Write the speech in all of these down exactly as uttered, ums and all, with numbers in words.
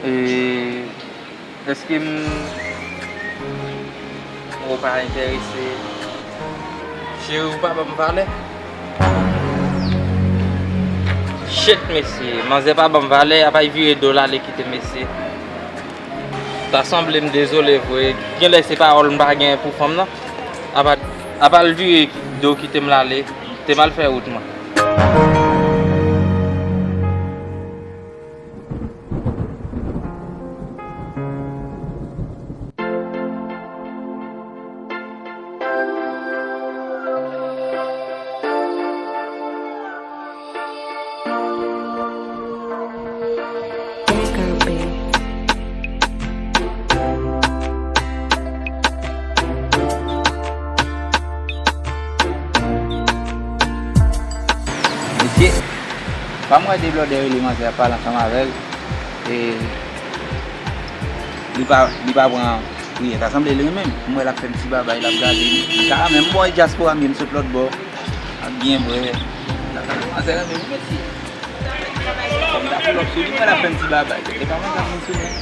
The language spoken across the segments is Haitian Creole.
E, èske m, ou pa enterese? Cheri, ou pa ban m valè? Shit, mesye. Manzè pa ban m valè, apa l vire do l ale kite m, mesye. Ta sanble m dezole vre. Genlè se pawòl m pa gen pou fanm nan. Apa, apa l vire do kite m l ale. Te mal fè wout mwen. Mesye, pa m wè de blòdè rele manzè ap pale ansanm avè l. E, Li pa, li pa pran priyè. Ta sanble li renmen m. M wè l ap fè m ti babay, l ap gade m. Li ka renmen m, m wè dyaspora m ye, m sot lòt bò. Ap byen bwè. L ap gade manzè renmen m, mesye. Kòm ta pull up sou li, m wè l ap fè m ti babay. E pa mwen k ap vin sou mwen.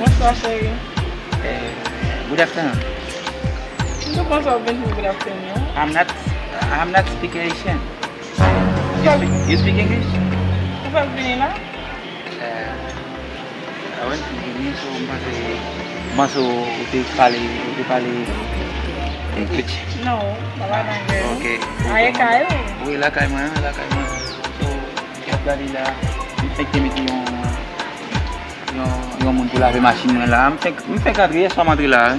Bonswa, cheri. Eh, good afternoon. M tou panse w ap vin di m good afternoon. I'm not, I'm not speak Haitian. You speak, you speak English? Ou fè vini la? Eh, I want to give you so m panse, m panse ou te pale, ou te pale English. No, m pa pale anglè, non. Ok. A, e kay ou? Wi, lakay mwen, lakay mwen. So, y ap gade la, m fenk te mete yon, yon, yon moun pou lave machin mwen la. M fenk, m fenk antre, yèswa m antre la, wi.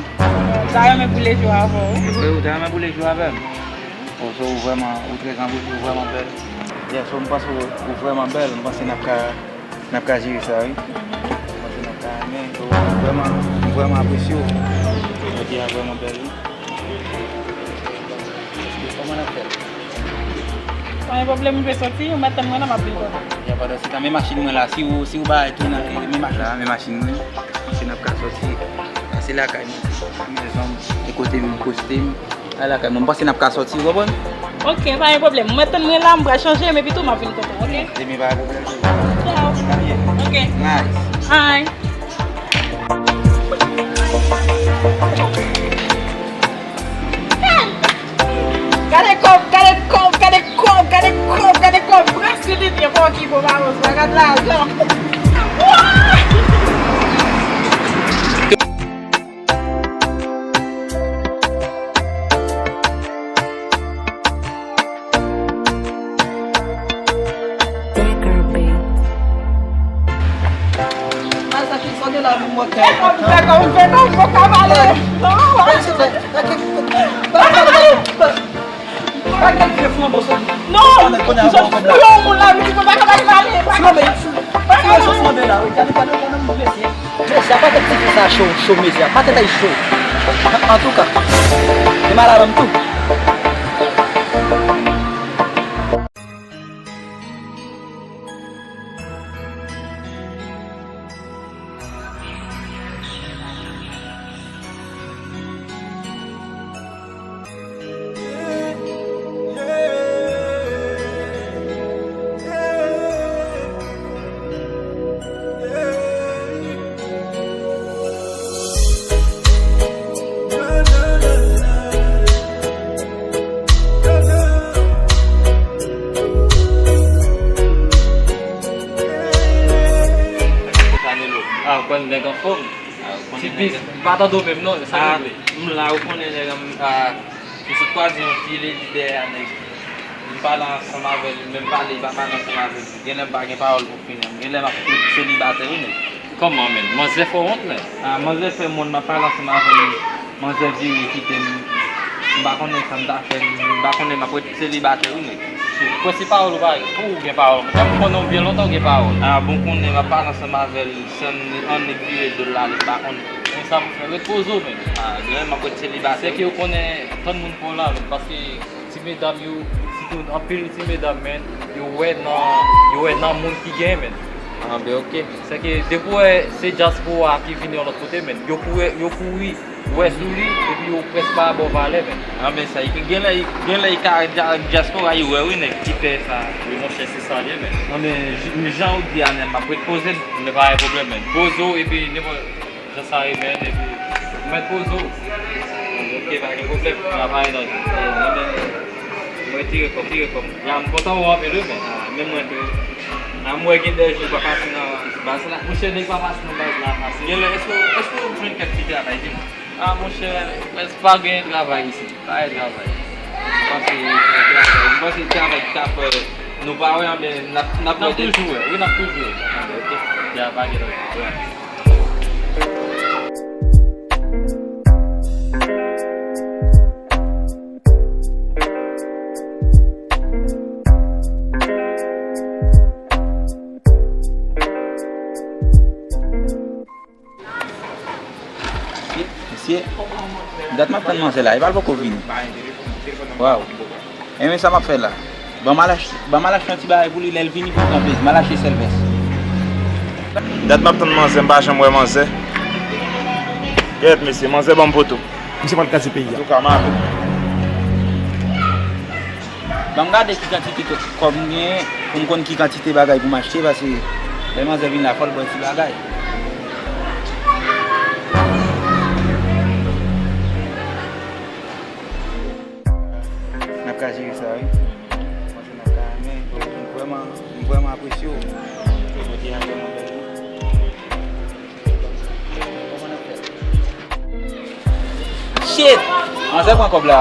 Ou ta renmen boule jou avè w? Wi, ou ta renmen boule jou avè m? Oh, so ou vrèman, ou trè anbouche, ou vrèman bèl. Yeah, so m panse ou, ou vrèman bèl, m panse n ap ka, n ap ka jere sa, wi. M panse n ap ka renmen, so ou vrèman, m vrèman apresye w. Jodi a vrèman bèl, wi. Kòman n ap fè? Pa gen pwoblèm, m dwe soti, ou mèt tann mwen la, m ap vin kote w. Ya, pandan se tan, men machin mwen la, si ou, si ou bay tou nan, men machin la, men machin mwen, si n ap ka soti, pase lakay mwen, mezon, e kote m poste m, a lakay mwen, m panse n ap ka soti, ou konprann? Ok, pa gen pwoblèm, ou mèt tann mwen la, m pral chanje, men pito m ap vin kote w, ok? Demen pa gen pwoblèm. Ciao. Ok. Nice. Hi. Gade kòb, gade kòb, gade kòb, gade kòb, gade kòb. Prèske te byen fò ki bon pa bon, gad lajan. Non! Ou sot fou yon moun la, li di konsa, konsa ki pale. Flanbe, flanbe la, wi. Gade, gade, gade, mesye. Mesye, apa tèt tifi sa cho, cho, mesye. Apa tèt ay cho. Antouka, se madanm tou. Ah, ou konn nèg anfòm. Ah, ou konn nèg. Tipis, m pa tande w menm non, sa ki vle? M la, ou konnen nèg an, ah, m sot kwaze yon ti lidè a nèg. M pale ansanm avè l, menm pale, li pa pale ansanm avè m. Genlè m pa gen pawòl pou fini. Genlè m ap selibatè wi nèg. Kòman, menn? Manzè fè w wont, menn. Ah, manzè fè m wont, m ap pale ansanm avè l. Manzè vire kite m. M pa konnen sa m ta fè, m pa konnen, m ap ret selibatè wi nèg. Prensipal ou pa, pou ou gen pawòl. Kòm m konnen w byen lontan ou gen pawòl. Ah, bon, konnen m ap pale ansanm avè l, san annik vire do l ale, m pa konnen. Men sa pou fè, ret poze w menm. Ah, genlè m ap ret selibatè. Sèke ou konnen tann moun pa w la, menn, paske ti medam yo, sitou anpil ti medam, menn, yo wè nan, yo wè nan moun ki genyen, menn. Ah, ben, ok. Sèke depi w wè se dyaspora ki vini yon lòt kote, menn, yo kouri, yo kouri wè sou li, epi yo prèske pa ba w valè, menn. Ah, ben, sa, genlè, genlè ka dya-, dyaspora yo wè, wi, nèg ki fè sa. Wi, monchè, se sa l ye, menn. Ah, ben, j-, jan ou di a, menn, m ap ret poze m. Men pa gen pwoblèm, menn. Poze w, epi nenpòt jan sa ye, menn, epi ou mèt poze w. Ok, pa gen pwoblèm. Travay nan, eh, mwen tire kòm, tire kòm. Ya, m kontan wè w anpil, wi, men. Ah, menm mwen tou. Ah, m wè gen de jou pa pase nan baz la. Monchè, nèg pa pase nan baz la fasil. Genlè, èske, èske w jwenn kèk ti travay, di m? Ah, monchè, prèske pa gen travay isi. Pa gen travay. M panse gen travay. M panse travay ki ka fè nou pa wè, men n ap, n ap wè. N ap toujou wè. Wi, n ap toujou wè. Ah, ok. Ya, pa gen travay. Mesye, dat m ap tann manzè la, epi l poko vini. Waw. Enben sa m ap fè la. Ban m al ach-, ban m al achte yon ti bagay pou li, lè l vini pou l kanpe, m al achte sèl vès. Dat m ap tann manzè, m pa janm wè manzè. Kèt, mesye, manzè ban m poto. Misye pral kraze peyi a. Antouka, m ale. Ban m gade ki kantite kòb m genyen pou m konn ki kantite bagay pou m achte, paske lè manzè vin la, fò l ba w ti bagay. N ap ka jere sa, wi. Mwen se nan ka, men, m vrèman, m vrèman apresye w. Ou te vrèman bèl, wi. Shit! Manzè pran kòb la.